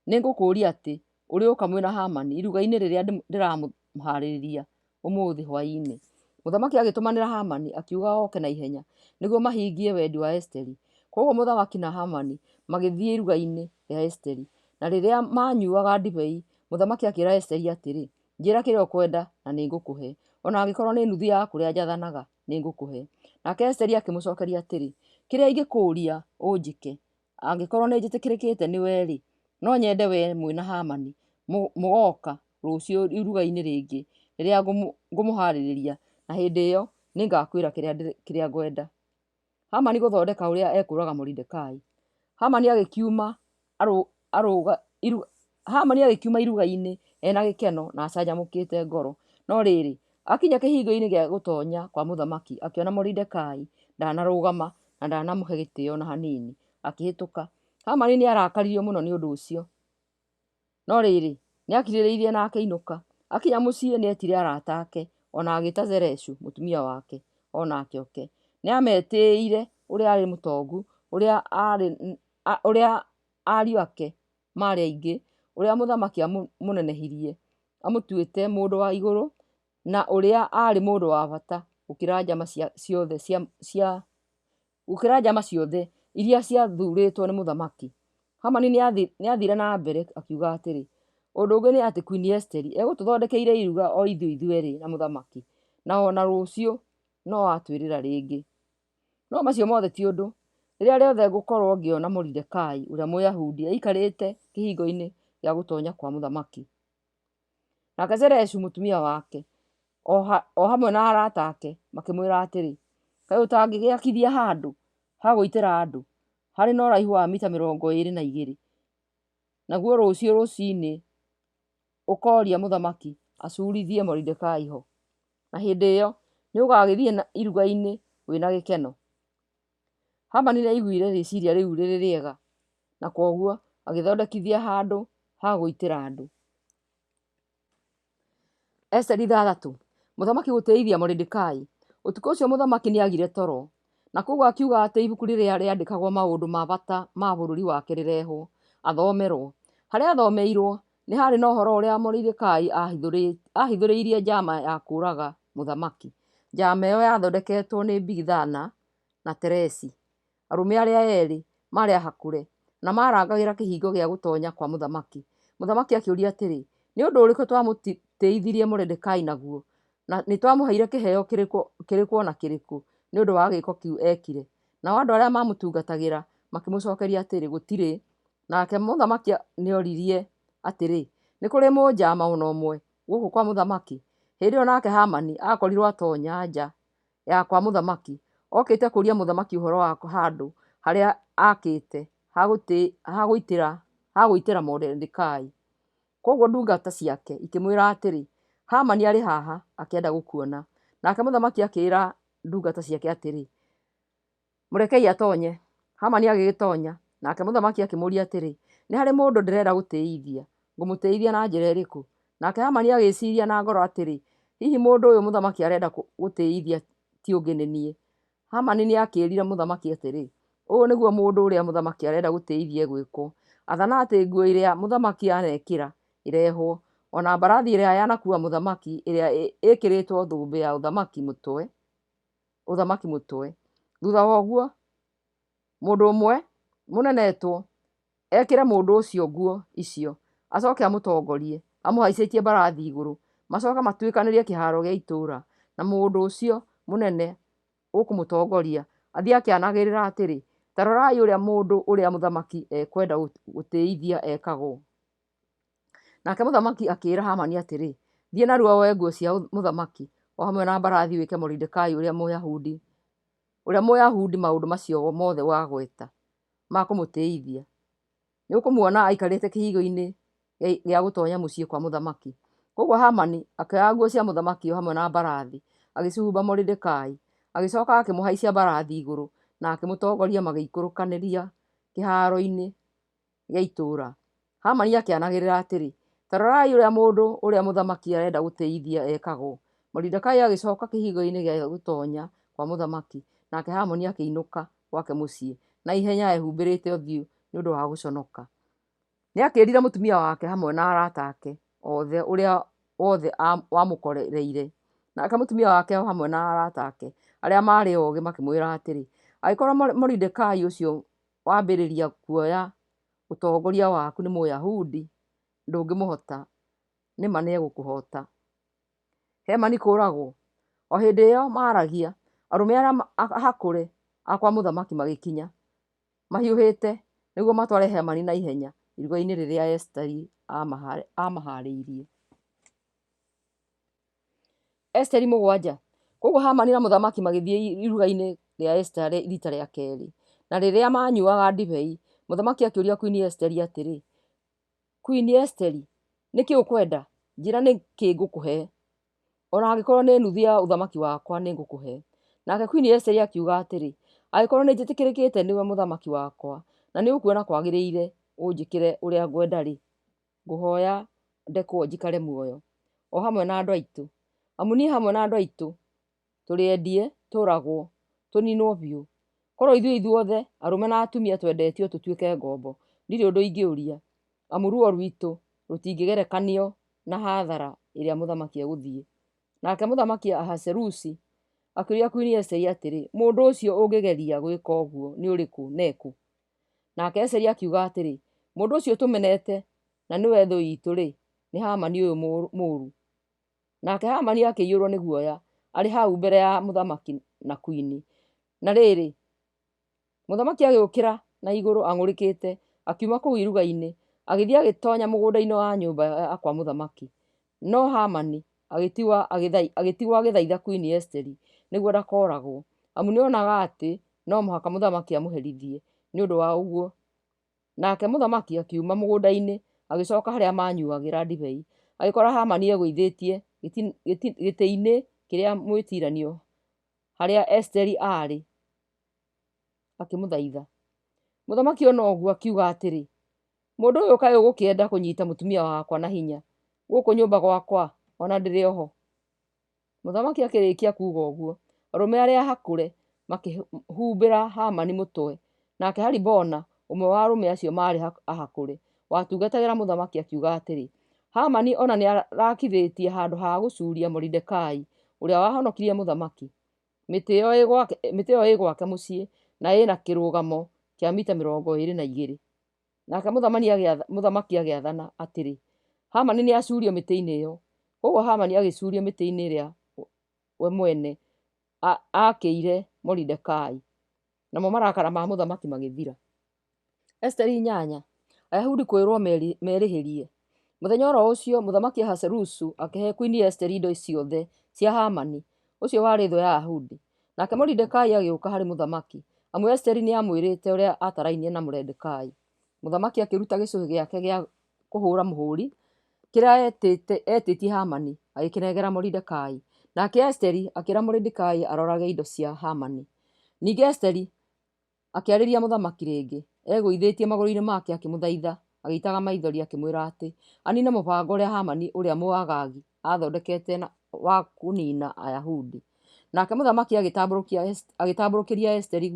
nĩngũkũũria atĩ ũrĩũka mwĩ na Hamani iruga-inĩ rĩrĩa ndĩramũhaarĩria ũmũthĩ hwaĩ-inĩ. Mũthamaki agĩtũmanĩra Hamani, akiuga oke na ihenya nĩguo mahingie wendi wa Esiteri. Kwoguo mũthamaki na Hamani magĩthiĩ iruga-inĩ rĩa Esiteri. Na rĩrĩa maanyuaga ndibei, mũthamaki akĩĩra Esiteri atĩrĩ, Njĩĩra kĩrĩa ũkwenda na nĩngũkũhe, o na angĩkorwo nĩ nuthu ya kũrĩa njathanaga, nĩngũkũhe. Nake Esiteri akĩmũcookeria atĩrĩ, Kĩrĩa ingĩkũũria ũnjĩke, angĩkorwo nĩnjĩtĩkĩrĩkĩte nĩwe-rĩ, no nyende wee mwĩ na Hamani mũgooka rũciũ iruga-inĩ rĩngĩ rĩrĩa ngũmũhaarĩria, na hĩndĩ ĩyo nĩngakwĩra kĩrĩa ngwenda. Hamani gũthondeka ũrĩa ekũũraga Moridekai. Hamani agĩkiuma Hamani agĩkiuma iruga-inĩ e na gĩkeno na acanjamũkĩte ngoro. No rĩrĩ, akinya kĩhingo-inĩ gĩa gũtonya kwa mũthamaki, akĩona Moridekai ndanarũgama na ndanamũhe gĩtĩo na hanini, akĩhĩtũka. Hamani nĩarakaririo mũno nĩ ũndũ ũcio. No rĩrĩ, nĩakirĩrĩirie na akĩinũka. Akinya mũciĩ nĩetire arata ake, o na agĩĩta Zereshu mũtumia wake o nake oke. Nĩametĩĩire ũrĩa aarĩ mũtongu, ũrĩa ariũ ake maarĩ aingĩ, ũrĩa mũthamaki amũnenehirie amũtuĩte mũndũ wa igũrũ, na ũrĩa aarĩ mũndũ wa bata gũkĩra njama ciothe iria ciathuurĩtwo nĩ mũthamaki. Hamani nĩathiire na mbere akiuga atĩrĩ, Ũndũ ũngĩ nĩ atĩ kwini Esiteri egũtũthondekeire iruga o ithuĩ ithuerĩ na mũthamaki, na o na rũciũ no atwĩrĩra rĩngĩ. No macio mothe ti ũndũ, rĩrĩa rĩothe ngũkorwo ngĩona Moridekai ũrĩa Mũyahudi aikarĩte kĩhingo-inĩ gĩa gũtoonya kwa mũthamaki. Nake Zereshu mũtumia wake o hamwe na arata ake makĩmwĩra atĩrĩ, Kaĩ ũtangĩgĩakithia handũ ha gũitĩra andũ, harĩ na ũraihu wa mita 22, naguo rũciũ rũciinĩ ũkooria mũthamaki acuurithie Moridekai ho, na hĩndĩ ĩyo nĩũgagĩthiĩ iruga-inĩ wĩ na gĩkeno. Hamani nĩaiguire rĩciiria rĩu rĩrĩ rĩega, na kwoguo agĩthondekithia handũ ha gũitĩra andũ. Esiteri 6. Mũthamaki gũtĩĩithia Moridekai. Ũtukũ ũcio mũthamaki nĩagire toro, na kwoguo akiuga atĩ ibuku rĩrĩa rĩandĩkagwo maũndũ ma bata ma bũrũri wake rĩrehwo, athomerwo. Harĩa athomeirwo nĩ haarĩ na ũhoro ũrĩa Moridekai aahithũrĩirie njama ya kũũraga mũthamaki. Njama ĩyo yathondeketwo nĩ Bigithana na Teresi, arũme arĩa eerĩ maarĩ ahakũre, na maarangagĩra kĩhingo gĩa gũtoonya kwa mũthamaki. Mũthamaki akĩũria atĩrĩ, Nĩ ũndũ ũrĩkũ twamũtĩĩithirie Moridekai naguo, na nĩtwamũheire kĩheo kĩrĩkũ o na kĩrĩkũ nĩ ũndũ wa gĩĩko kĩu eekire? Nao andũ arĩa maamũtungatagĩra makĩmũcookeria atĩrĩ, Gũtirĩ. Nake mũthamaki nĩoririe atĩrĩ, Nĩ kũrĩ mũnjama o na ũmwe gũkũ kwa mũthamaki? Hĩndĩ ĩyo nake Hamani aakorirwo atoonya nja ya kwa mũthamaki, okĩte kũũria mũthamaki ũhoro wa handũ harĩa aakĩte ha gũitĩra Moridekai. Kwoguo ndungata ciake ikĩmwĩra atĩrĩ, Hamani arĩ haha akĩenda gũkuona. Nake mũthamaki akĩĩra ndungata ciake atĩrĩ, Mũrekei atoonye. Hamani agĩgĩtoonya, nake mũthamaki akĩmũũria atĩrĩ, Nĩ harĩ mũndũ ndĩrenda gũtĩĩithia. Ngũmũtĩĩithia na njĩra ĩrĩkũ? Nake Hamani agĩĩciiria na ngoro atĩrĩ, Hihi mũndũ ũyũ mũthamaki arenda gũtĩĩithia ti ũngĩ nĩ niĩ. Hamani nĩakĩĩrire mũthamaki atĩrĩ, Ũũ nĩguo mũndũ ũrĩa mũthamaki arenda gũtĩĩithia egwĩkwo: Athana atĩ nguo ĩrĩa mũthamaki anekĩra ĩrehwo, o na mbarathi ĩrĩa yanakuua mũthamaki ĩrĩa ĩĩkĩrĩtwo thũmbĩ ya ũthamaki mũtwe. Thuutha wa ũguo, mũndũ ũmwe mũnene etwo, ekĩre mũndũ ũcio nguo icio, acooke amũtongorie, amũhaicĩtie mbarathi igũrũ, macooke matuĩkanĩrie kĩhaaro gĩa itũũra, na mũndũ ũcio mũnene ũkũmũtongoria athiĩ akĩanagĩrĩra atĩrĩ, 'Ta rorai ũrĩa mũndũ ũrĩa mũthamaki ekwenda gũtĩĩithia ekagwo!' Nake mũthamaki akĩĩra Hamani atĩrĩ, Thiĩ narua woe nguo cia mũthamaki o hamwe na mbarathi wĩke Moridekai ũrĩa Mũyahudi maũndũ macio mothe wagweta ma kũmũtĩĩithia. Nĩũkũmuona aikarĩte kĩhingo-inĩ gĩa gũtoonya mũciĩ kwa mũthamaki. Kwoguo Hamani akĩoya nguo cia mũthamaki o hamwe na mbarathi, agĩcihumba Moridekai. Agĩcoka akĩmũhaicia mbarathi igũrũ na akĩmũtongoria magĩikũrũkanĩria kĩhaaro-inĩ gĩa itũũra. Hamani akĩanagĩrĩra atĩrĩ, Ta rorai ũrĩa mũndũ ũrĩa mũthamaki arenda gũtĩĩithia ekagwo! Moridekai agĩcoka kĩhingo-inĩ gĩa gũtoonya kwa mũthamaki, nake Hamani akĩinũka gwake mũciĩ na ihenya ehumbĩrĩte ũthiũ nĩ ũndũ wa gũconoka. Nĩakĩĩrire mũtumia wake hamwe na arata ake othe ũrĩa wothe wamũkorereire. Nake mũtumia wake o hamwe na arata ake arĩa maarĩ ogĩ makĩmwĩra atĩrĩ, Angĩkorwo Moridekai ũcio wambĩrĩria kuoya ũtongoria waku nĩ Mũyahudi, ndũngĩmũhoota, nĩ ma nĩegũkũhoota. Hemani kũũragwo. O hĩndĩ ĩyo maaragia, arũme arĩa ahakũre a kwa mũthamaki magĩkinya mahiũhĩte nĩguo matware Hemani na ihenya iruga-inĩ rĩrĩa Esiteri aamahaarĩirie. Esiteri 7. Kwoguo Hamani na mũthamaki magĩthiĩ iruga-inĩ rĩa Esiteri riita rĩa kerĩ. Na rĩrĩa maanyuaga ndibei, mũthamaki akĩũria Kwini Esiteri atĩrĩ, Kwini Esiteri, nĩ kĩĩ ũkwenda? Njĩĩra nĩ kĩĩ ngũkũhe. O na angĩkorũo nĩ nuthu ya ũthamaki wakwa, nĩ ngũkũhe. Nake Kwini Esiteri akiuga atĩrĩ, Angĩkorũo nĩ njĩtĩkĩrĩkĩte nĩwe mũthamaki wakwa, na nĩ ũkuona kwagĩrĩire ũnjĩkĩre ũrĩa ngwenda-rĩ, ngũhoya ndekwo njikare muoyo, o hamwe na andũ aitũ. Amu niĩ hamwe na andũ aitũ tũrĩ endie, tũũragwo, tũninwo biũ. Korũo ithuĩ ithuothe, arũme na atumia, twendetio tũtuĩke ngombo, ndirĩ ũndũ ingĩũria, amu ruo rwitũ rũtingĩgerekanio na hathara ĩrĩa mũthamaki egũthiĩ. Nake Mũthamaki Ahasuerusu akĩũria Kwini Esiteri atĩrĩ, Mũndũ ũcio ũngĩgeria gwĩka ũguo nĩ ũrĩkũ, na e kũ? Nake Esiteri akiuga atĩrĩ, Mũndũ ũcio tũmenete na nĩwe thũ itũ-rĩ, nĩ Hamani ũyũ mũũru. Nake Hamani akĩiyũrũo nĩ guoya arĩ hau mbere ya mũthamaki na kwini. Na rĩrĩ, mũthamaki agĩũkĩra na igũrũ ang'ũrĩkĩte, akiuma kũu iruga-inĩ, agĩthiĩ agĩtonya mũgũnda-inĩ wa nyũmba ya kwa mũthamaki. No Hamani agĩtigwo agĩthaitha kwini Esiteri nĩguo ndakooragwo, amu nĩonaga atĩ no mũhaka mũthamaki amũherithie nĩ ũndũ wa ũguo. Nake mũthamaki akiuma mũgũnda-inĩ, agĩcoka harĩa maanyuagĩra ndibei, agĩkora Hamani egũithĩtie gĩtĩ-inĩ kĩrĩa mwĩtiiranio harĩa Esiteri aarĩ, akĩmũthaitha. Mũthamaki ona ũguo akiuga atĩrĩ, Mũndũ ũyũ kaĩ ũgũkĩenda kũnyita mũtumia wakwa na hinya gũkũ nyũmba gwakwa o na ndĩrĩ o ho? Mũthamaki akĩrĩkia kuuga ũguo, arũme arĩa ahakũre makĩhumbĩra Hamani mũtwe. Nake Haribona, ũmwe wa arũme acio maarĩ ahakũre, watungatagĩra mũthamaki, akiuga atĩrĩ, Hamani o na nĩarakithĩtie handũ ha gũcuuria Moridekai, ũrĩa wahonokirie mũthamaki. Mĩtĩ ĩyo ĩ gwake mũciĩ na ĩ na kĩrũgamo kĩa mita 22. Nake mũthamaki agĩathana atĩrĩ, Hamani nĩacuurio mĩtĩ-inĩ ĩyo. Kwoguo Hamani agĩcuurio mĩtĩ-inĩ ĩrĩa we mwene aakĩire Moridekai. Namo marakara ma mũthamaki magĩthira. Esiteri 8. Ayahudi kwĩrwo merĩhĩrie. Mũthenya o ro ũcio, Mũthamaki Ahasuerusu akĩhe Kwini Esiteri indo ciothe cia Hamani, ũcio warĩ thũ ya Ayahudi. Nake Moridekai agĩũka harĩ mũthamaki, amu Esiteri nĩamwĩrĩte ũrĩa aatarainie na Moridekai. Mũthamaki akĩruta gĩcũhĩ gĩake gĩa kũhũũra mũhũũri, kĩrĩa eetĩtie Hamani, agĩkĩnengera Moridekai. Nake Esiteri akĩĩra Moridekai arorage indo cia Hamani. Ningĩ Esiteri akĩarĩria mũthamaki rĩngĩ, egũithĩtie magũrũ-inĩ make akĩmũthaitha, agĩitaga maithori akĩmwĩra atĩ aniine mũbango ũrĩa Hamani ũrĩa Mũagagi aathondekete wa kũniina Ayahudi. Nake mũthamaki agĩtambũrũkĩria Esiteri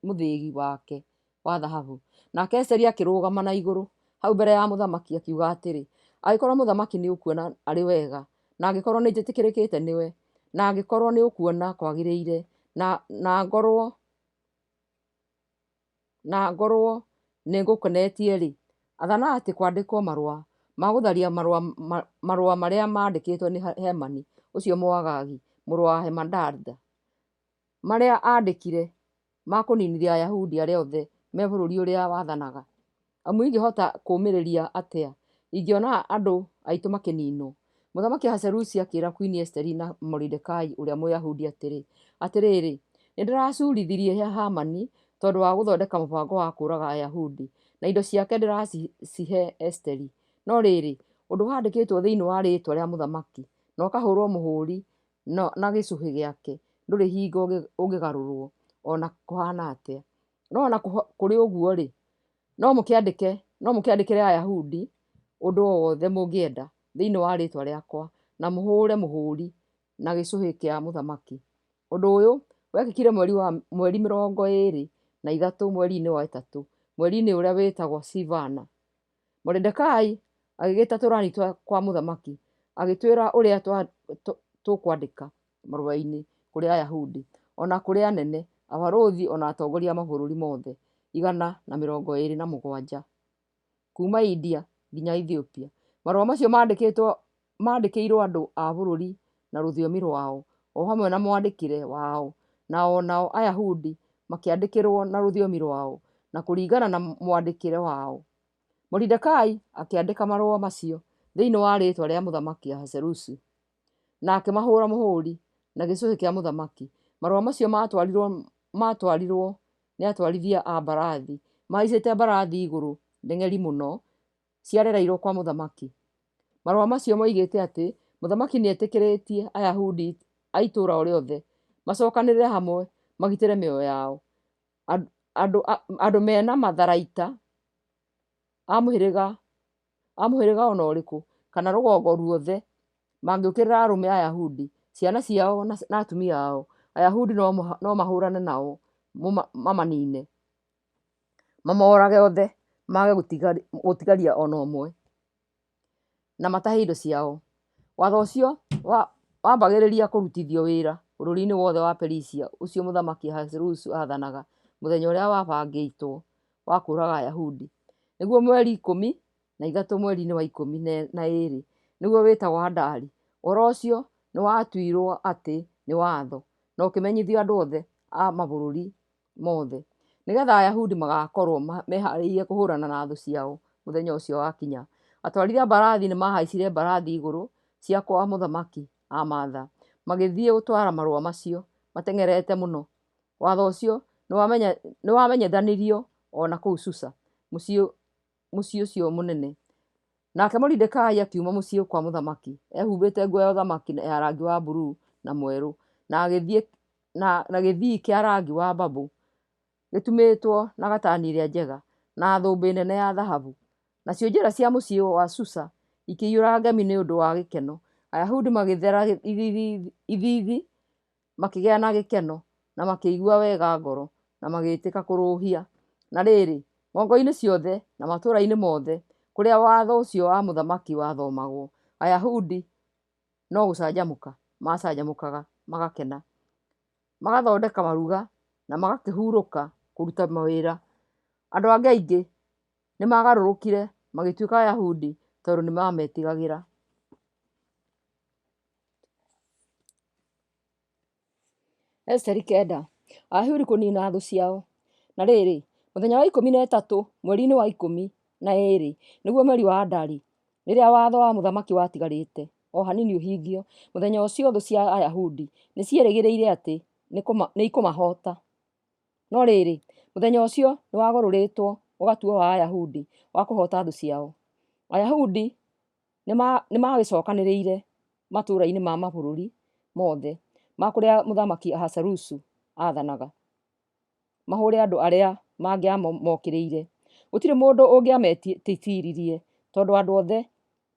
mũthĩgi wake wa thahabu. Nake Esiteri akĩrũgama na igũrũ hau mbere ya mũthamaki, akiuga atĩrĩ, Angĩkorũo mũthamaki nĩũkuona arĩ wega, na angĩkorũo nĩnjĩtĩkĩrĩkĩte nĩwe, na angĩkorũo nĩũkuona kwagĩrĩire, na ngorũo nĩngũkenetie-rĩ, athana atĩ kwandĩkwo marũa ma gũtharia marũa marĩa maandĩkĩtwo nĩ Hamani ũcio Mũagagi, mũrũ wa Hamedatha, marĩa aandĩkire ma kũninithia Ayahudi arĩa othe me bũrũri ũrĩa wathanaga. Amu ingĩhota kũũmĩrĩria atĩa ingĩona andũ aitũ makĩninwo? Mũthamaki Ahasuerusu akĩĩra Kwini Esiteri na Moridekai ũrĩa Mũyahudi atĩrĩ, Atĩrĩrĩ, nĩndĩracuurithirie Hamani tondũ wa gũthondeka mũbango wa kũũraga Ayahudi, na indo ciake ndĩracihe Esiteri. No rĩrĩ, Ũndũ wandĩkĩtwo thĩinĩ wa rĩĩtwa rĩa mũthamaki na ũkahũrũo mũhũũri na gĩcũhĩ gĩake ndũrĩ hingo ũngĩgarũrũo o na kũhaana atĩa. No o na kũrĩ ũguo-rĩ, no mũkĩandĩke, no mũkĩandĩkĩre Ayahudi ũndũ o wothe mũngĩenda thĩinĩ wa rĩĩtwa rĩakwa, na mũhũũre mũhũũri na gĩcũhĩ kĩa mũthamaki. Ũndũ ũyũ wekĩkire mweri wa mweri 23 mweri-inĩ wa ĩtatũ, mweri-inĩ ũrĩa wĩtagwo Sivana. Moridekai agĩgĩta tũrani kwa mũthamaki, agĩtwĩra ũrĩa tũkwandĩka marũa-inĩ kũrĩ Ayahudi, o na kũrĩ anene, abarũthi, o na atongoria a mabũrũri mothe 127, kuuma India nginya Ethiopia. Marũa macio maandĩkĩirwo andũ a bũrũri na rũthiomi rwao, o hamwe na mwandĩkĩre wao, na o nao Ayahudi makĩandĩkĩrwo na rũthiomi rwao, na kũringana na mwandĩkĩre wao. Moridekai akĩandĩka marũa macio thĩinĩ wa rĩĩtwa rĩa Mũthamaki Ahasuerusu, na akĩmahũũra mũhũũri na gĩcũhĩ kĩa mũthamaki. Marũa macio maatwarirwo nĩ atwarithia a mbarathi mahaicĩte mbarathi igũrũ ndeng'eri mũno ciarereirwo kwa mũthamaki. Marũa macio moigĩte atĩ mũthamaki nĩetĩkĩrĩtie Ayahudi a itũũra o rĩothe macokanĩrĩre hamwe magitĩre mĩoyo yao. Andũ mena matharaita a mũhĩrĩga o na ũrĩkũ kana rũgongo ruothe mangĩũkĩrĩra arũme Ayahudi, ciana ciao na atumia ao, Ayahudi no mahũrane nao mamanine, mamorage othe, mage gũtigaria o na ũmwe, na matahe indo ciao. Watho ũcio wambagĩrĩria kũrutithio wĩra bũrũri-inĩ wothe wa Perisia ũcio Mũthamaki Ahasuerusu aathanaga mũthenya ũrĩa wabangĩtwo wa kũũraga Ayahudi, nĩguo mweri 13 mweri-inĩ wa 12, nĩguo wĩtagwo Adari. Ũhoro ũcio nĩwatuirwo atĩ nĩ watho, na ũkĩmenyithio andũ othe a mabũrũri mothe, nĩgeetha Ayahudi magakorwo mehaarĩirie kũhũũrana na thũ ciao mũthenya ũcio wakinya. Atwarithia a mbarathi nĩmahaicire mbarathi igũrũ cia kwa mũthamaki amaatha, magĩthiĩ gũtwara marũa macio mateng'erete mũno. Watho ũcio nĩwamenyithanirio o na kũu Susa, mũciĩ ũcio mũnene. Nake Moridekai akiuma mũciĩ kwa mũthamaki, ehumbĩte nguo ya ũthamaki ya rangi wa bururu na mwerũ, na gĩthii kĩa rangi wa babũ gĩtumĩtwo na gatani ĩrĩa njega, na thũmbĩ nene ya thahabu. Nacio njĩra cia mũciĩ wa Susa ikĩiyũra ngemi nĩ ũndũ wa gĩkeno. Ayahudi magĩthera ithiithi, makĩgĩa na gĩkeno, na makĩigua wega ngoro, na magĩĩtĩka kũrũhia. Na rĩrĩ, ng'ongo-inĩ ciothe na matũũra-inĩ mothe kũrĩa watho ũcio wa mũthamaki wathomagwo, Ayahudi no gũcanjamũka macanjamũkaga magakena, magathondeka maruga, na magakĩhurũka kũruta mawĩra. Andũ angĩ aingĩ nĩmagarũrũkire magĩtuĩka Ayahudi tondũ nĩmametigagĩra. Esiteri 9. Ayahudi kũniina thũ ciao. Na rĩrĩ, mũthenya wa 13 mweri-inĩ wa 12, nĩguo mweri wa Adari, rĩrĩa watho wa mũthamaki watigarĩte o hanini ũhingio, mũthenya ũcio thũ cia Ayahudi nĩcierĩgĩrĩire atĩ nĩikũmahoota. No rĩrĩ, mũthenya ũcio nĩwagarũrĩtwo ũgatuo wa Ayahudi wa kũhoota thũ ciao. Ayahudi nĩmagĩcokanĩrĩire matũũra-inĩ ma mabũrũri mothe ma kũrĩa Mũthamaki Ahasuerusu aathanaga, mahũũre andũ arĩa mangĩamokĩrĩire. Gũtirĩ mũndũ ũngĩametiiririe, tondũ andũ othe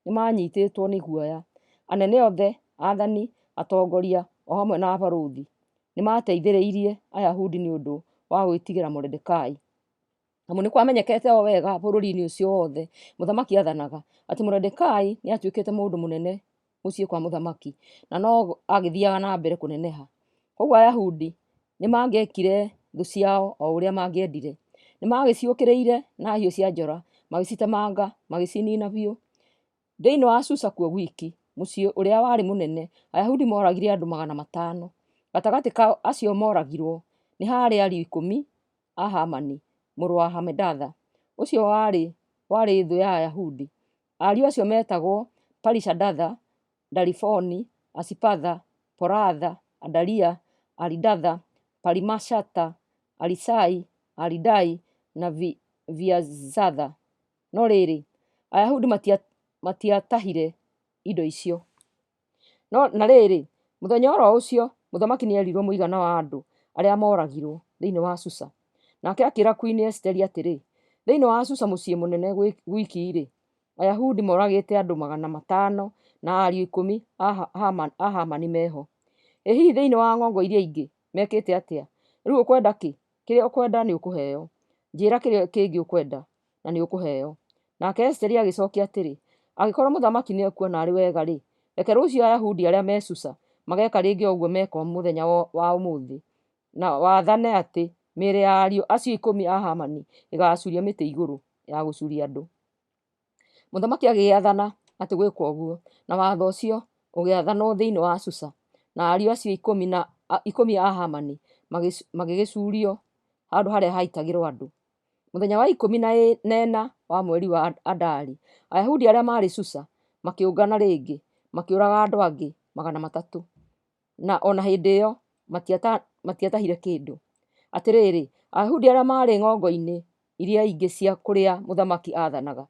nĩmanyiitĩtwo nĩ guoya. Anene othe, aathani, atongoria, o hamwe na abarũthi nĩmateithĩrĩirie Ayahudi nĩ ũndũ wa gwĩtigĩra Moridekai. Amu nĩkwamenyekete o wega bũrũri-inĩ ũcio wothe mũthamaki aathanaga, atĩ Moridekai nĩatuĩkĩte mũndũ mũnene mũciĩ kwa mũthamaki, na no agĩthiaga na mbere kũneneha. Kwoguo Ayahudi nĩmangĩekire thũ ciao o ũrĩa mangĩendire. Nĩmagĩciũkĩrĩire na hiũ cia njora, magĩcitemanga, magĩcinina biũ. Thĩinĩ wa Susa kuo gwiki, mũciĩ ũrĩa warĩ mũnene, Ayahudi mooragire andũ 500. Gatagatĩ ka acio mooragirwo nĩ haarĩ ariũ 10 a Hamani mũrũ wa Hamedatha, ũcio warĩ thũ ya Ayahudi. Ariũ acio meetagwo Parishandatha, Dalifoni, Asipatha, Poratha, Adalia, Aridatha, Parimashata, Arisai, Aridai, na Viazatha. No rĩrĩ, Ayahudi matiatahire indo icio. No na rĩrĩ, mũthenya o ro ũcio mũthamaki nĩerirwo mũigana wa andũ arĩa mooragirwo thĩinĩ wa Susa. Nake akĩĩra kwini Esiteri atĩrĩ, Thĩinĩ wa Susa mũciĩ mũnene gwiki-rĩ, Ayahudi moragĩte andũ 500 na ariũ 10 a Hamani me ho. Ĩ hihi thĩinĩ wa ng'ongo iria ingĩ mekĩte atĩa? Rĩu ũkwenda kĩ? Kĩrĩa ũkwenda nĩũkũheo. Njĩĩra kĩrĩa kĩngĩ ũkwenda, na nĩũkũheo. Nake Esiteri agĩcokia atĩrĩ, Angĩkorwo mũthamaki nĩekuona arĩ wega-rĩ, reke rũciũ Ayahudi arĩa me Susa mageeka rĩngĩ o ũguo meka mũthenya wa ũmũthĩ, na wathane atĩ mĩĩrĩ ya ariũ acio 10 a Hamani ĩgaacuurio mĩtĩ igũrũ ya gũcuuria andũ. Mũthamaki agĩgĩathana atĩ gwĩkwo ũguo, na watho ũcio ũgĩathanwo thĩinĩ wa Susa, na ariũ acio 10 a Hamani magĩgĩcuurio handũ harĩa haaitagĩrũo andũ. Mũthenya wa 14 wa mweri wa Adari, Ayahudi arĩa maarĩ Susa makĩũngana rĩngĩ, makĩũraga andũ angĩ 300, na o na hĩndĩ ĩyo matiatahire kĩndũ. Atĩrĩrĩ, Ayahudi arĩa maarĩ ng'ongo-inĩ iria ingĩ cia kũrĩa mũthamaki aathanaga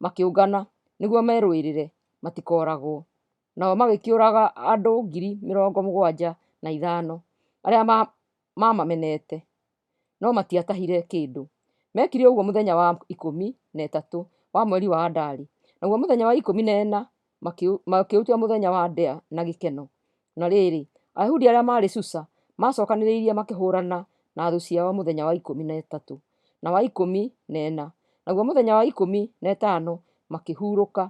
makĩũngana nĩguo merũĩrĩre matikooragwo, nao magĩkĩũraga andũ 75,000 arĩa maamamenete, no matiatahire kĩndũ. Meekire ũguo mũthenya wa 13 wa mweri wa Adari, naguo mũthenya wa 14 makĩũtua mũthenya wa ndĩa na gĩkeno. Na rĩrĩ, Ayahudi arĩa maarĩ Susa maacokanĩrĩirie makĩhũũrana na thũ ciao mũthenya wa 13 na wa 14, naguo mũthenya wa 15 makĩhurũka,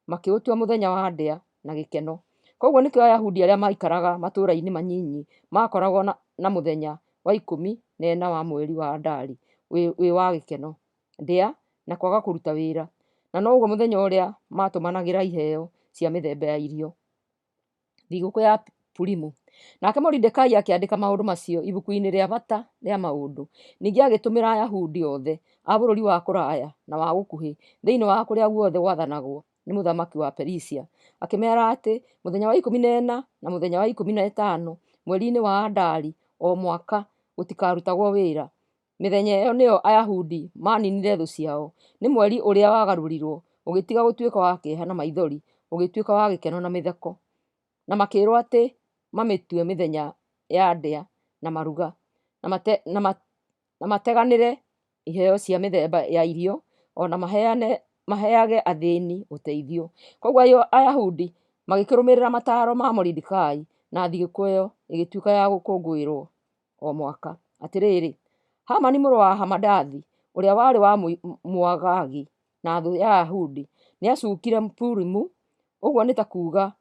makĩũtua mũthenya wa ndĩa na gĩkeno. Kwoguo nĩkĩo Ayahudi arĩa maaikaraga matũũra-inĩ manyinyi maakoragwo na mũthenya wa 14 wa mweri wa Adari wĩ wa gĩkeno, ndĩa, na kwaga kũruta wĩra, na noguo mũthenya ũrĩa maatũmanagĩra iheo cia mĩthemba ya irio. Thigũkũ ya Purimu. Nake Moridekai akĩandĩka maũndũ macio ibuku-inĩ rĩa bata rĩa maũndũ. Ningĩ agĩtũmĩra Ayahudi othe a bũrũri wa kũraya na wa gũkuhĩ thĩinĩ wa kũrĩa guothe gwathanagwo nĩ mũthamaki wa Perisia, akĩmeera atĩ mũthenya wa 14 na mũthenya wa 15 mweri-inĩ wa Adari o mwaka gũtikarutagwo wĩra. Mĩthenya ĩyo nĩyo Ayahudi maaninire thũ ciao. Nĩ mweri ũrĩa wagarũrirũo ũgĩtiga gũtuĩka wa kĩeha na maithori ũgĩtuĩka wa gĩkeno na mĩtheko. Na makĩĩrũo atĩ mamĩtue mĩthenya ya ndĩa na maruga, na mateganĩre iheo cia mĩthemba ya irio, o na maheage athĩni ũteithio. Kwoguo Ayahudi magĩkĩrũmĩrĩra mataaro ma Moridekai, na thigũkũ ĩyo ĩgĩtuĩka ya gũkũngũĩrũo o mwaka. Atĩrĩrĩ, Hamani mũrũ wa Hamadathi, ũrĩa warĩ wa Mũagagi na thũ ya Ayahudi, nĩacuukire Purimu, ũguo nĩ ta kuuga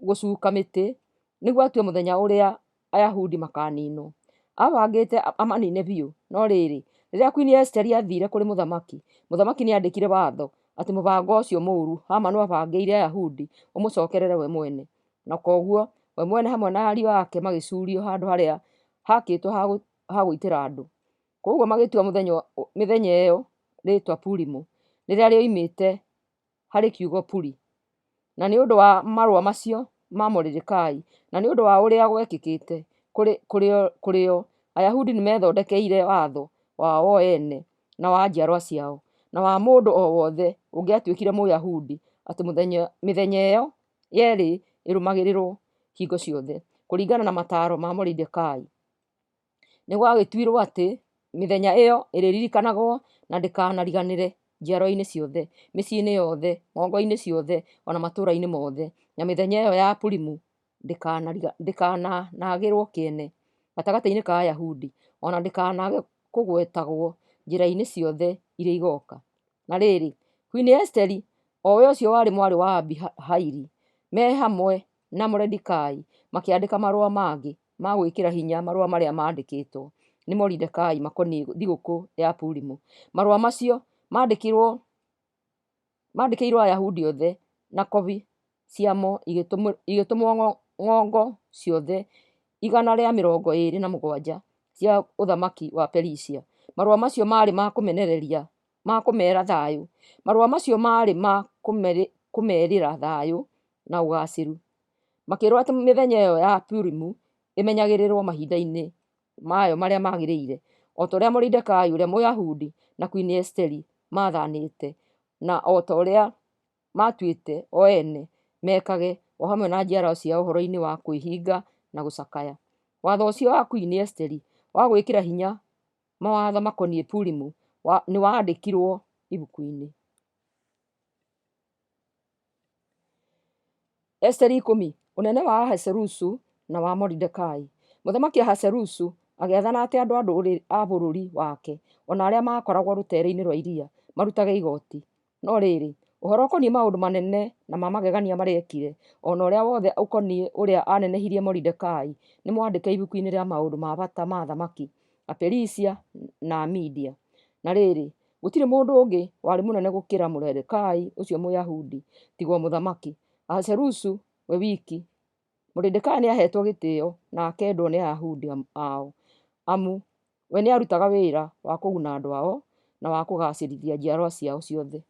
gũcuuka mĩtĩ, nĩguo atue mũthenya ũrĩa Ayahudi makaaniinwo. Aabangĩte amaniine biũ. No rĩrĩ, rĩrĩa kwini Esiteri aathiire kũrĩ mũthamaki, mũthamaki nĩandĩkire watho atĩ mũbango ũcio mũũru Hamani aabangĩire Ayahudi ũmũcookerere we mwene. Na kwoguo we mwene hamwe na ariũ ake magĩcuurio handũ harĩa haakĩtwo ha gũitĩra andũ. Kwoguo magĩtua mĩthenya ĩyo rĩĩtwa Purimu, rĩrĩa rĩoimĩte harĩ kiugo Puri. Na nĩ ũndũ wa marũa macio ma Moridekai, na nĩ ũndũ wa ũrĩa gwekĩkĩte kũrĩ o, Ayahudi nĩmethondekeire watho wao o ene na wa njiarwa ciao, na wa mũndũ o wothe ũngĩatuĩkire Mũyahudi, atĩ mĩthenya ĩyo yerĩ ĩrũmagĩrĩrwo hingo ciothe, kũringana na mataaro ma Moridekai. Nĩ gwagĩtuirwo atĩ mĩthenya ĩyo ĩrĩririkanagwo na ndĩkanariganĩre njiarwa-inĩ ciothe, mĩciĩ-inĩ yothe, ng'ongo-inĩ ciothe, o na matũũra-inĩ mothe, na mĩthenya ĩyo ya Purimu ndĩkananagĩrwo kĩene gatagatĩ-inĩ ka Ayahudi, o na ndĩkanaage kũgwetagwo njĩra-inĩ ciothe iria igooka. Na rĩrĩ, kwini Esiteri, o we ũcio warĩ mwarĩ wa Abihaili, me hamwe na Moridekai makĩandĩka marũa mangĩ ma gwĩkĩra hinya marũa marĩa maandĩkĩtwo nĩ Moridekai makoniĩ thigũkũ ya Purimu. Marũa macio maandĩkĩirwo Ayahudi othe, na kobi ciamo igĩtũmwo ng'ongo ciothe 127 cia ũthamaki wa Perisia. Marũa macio maarĩ ma kũmenereria ma kũmeera thayũ. Marũa macio maarĩ ma kũmeerĩra thayũ na ũgaacĩru. Makĩĩrwo atĩ mĩthenya ĩyo ya Purimu ĩmenyagĩrĩrwo mahinda-inĩ mayo marĩa magĩrĩire, o ta ũrĩa Moridekai ũrĩa Mũyahudi na kwini Esiteri maathanĩte, na o ta ũrĩa maatuĩte o ene mekage, o hamwe na njiarwa ciao ũhoro-inĩ wa kwĩhinga na gũcakaya. Watho ũcio wa kwini Esiteri wa gwĩkĩra hinya mawatho makoniĩ Purimu nĩwaandĩkirwo ibuku-inĩ. Esiteri ikũmi, Ũnene wa Ahasuerusu na wa Moridekai. Mũthamaki Ahasuerusu agĩathana atĩ andũ a bũrũri wake, o na arĩa maakoragwo rũteere-inĩ rwa iria, marutage igooti. No rĩrĩ, ũhoro ũkoniĩ maũndũ manene na ma magegania marĩa eekire, o na ũrĩa wothe ũkoniĩ ũrĩa aanenehirie Moridekai, nĩmwandĩke ibuku-inĩ rĩa maũndũ ma bata ma athamaki a Perisia na a Media. Na rĩrĩ, gũtirĩ mũndũ ũngĩ warĩ mũnene gũkĩra Moridekai ũcio Mũyahudi, tiga o Mũthamaki Ahasuerusu we wiki. Moridekai nĩaheetwo gĩtĩĩo na akendwo nĩ Ayahudi ao, amu we nĩarutaga wĩra wa kũguna andũ ao na wa kũgaacĩrithia njiarwa ciao ciothe.